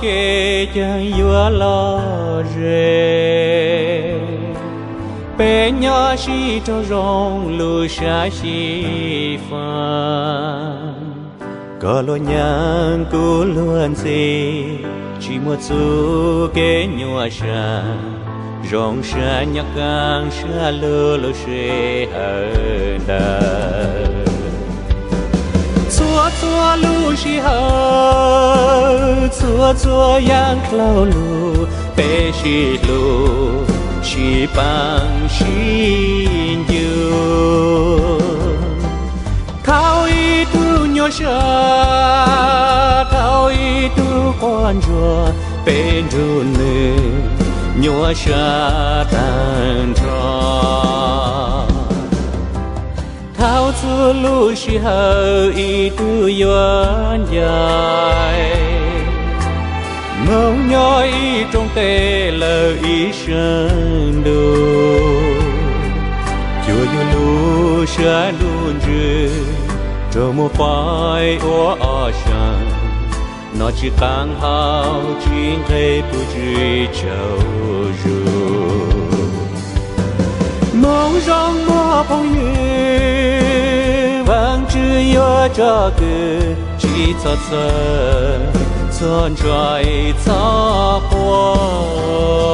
kev ceeb yuav lom zem. Peb nyob sib raug zoo lub siab xyiv fab, koj luag nyeem kuv luag ntxhi, tsis muaj txuj kev nyuaj siab, zoo siab nyob kaj siab lug lub sij hawm ntawd. Txhua txhua lub sij hawm, txhua txhua yam dlau lug, peb sib hlub sib paab sib ncu. Thaum ib tug nyuaj siab, thaum ib tug quaj ntsuag, peb nrug nwg nyuaj siab taag nrho. Thaum txhua lub sij hawm ib tug yuav ncaim, moog nyob ib rooj teb lawm ib sab ntuj, cuag yug lub siab ntuj ntswg, raug muaj faib ua ob sab, noj tsis qaab haus tsis nqeg puj tsis tsaug zug. Moog zoo muaj phooj ywg, Vaajtswv yuav tso kws, tsis txhob txhawj txhua ntsuag txhob quaj.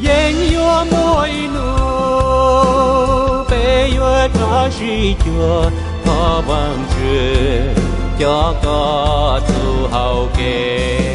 Yeej yuav muaj ib nub peb yuav rov sib cuag, thov Vaajtswv coj koj txuj hauv kev.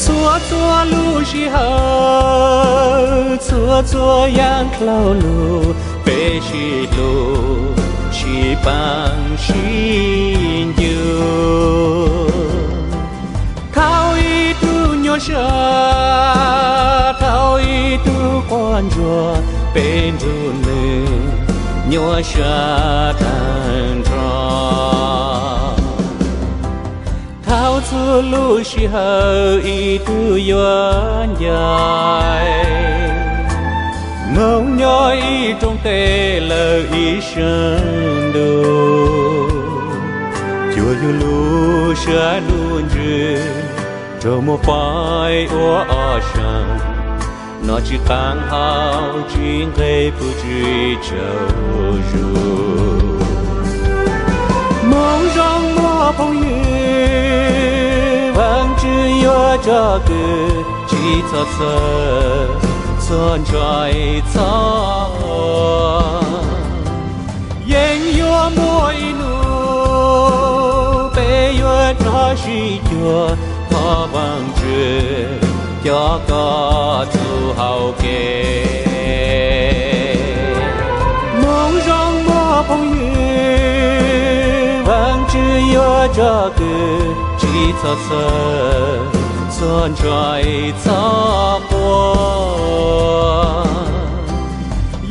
Txhua txhua lub sij hawm, txhua txhua yam dlau lug, peb sib hlub sib paab sib ncu. Thaum ib tug nyuaj siab, thaum ib tug quaj ntsuag, peb nrug nwg nyuaj siab taag nrho. Thaum txhua lub sij hawm ib tug yuav ncaim, moog nyob ib rooj teb lawm ib sab ntuj, cuag yug lub siab ntuj ntswg, raug muaj faib ua ob sab, noj tsis qaab haus tsis nqeg puj tsis tsaug zug. Moog zoo muaj phooj ywg, Vaajtswv yuav tso kws, tsis txhob txhawj txhua ntsuag txhob quaj. Yeej yuav muaj ib nub peb yuav rov sib cuag, thov Vaajtswv coj koj txuj hauv kev. Moog zoo muaj phooj ywg, Vaajtswv yuav tso kws, tsis txhob txhawj txhua ntsuag txhob quaj.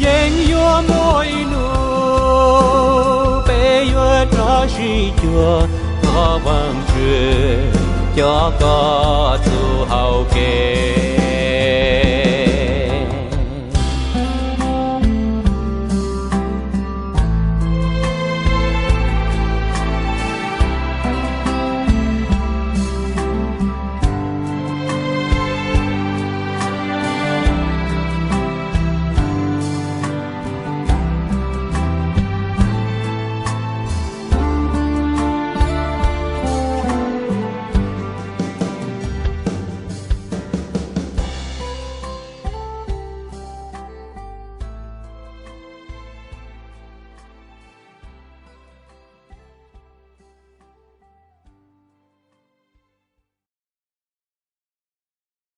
Yeej yuav muaj ib nub peb yuav rov sib cuag, thov Vaajtswv coj koj txuj hauv kev.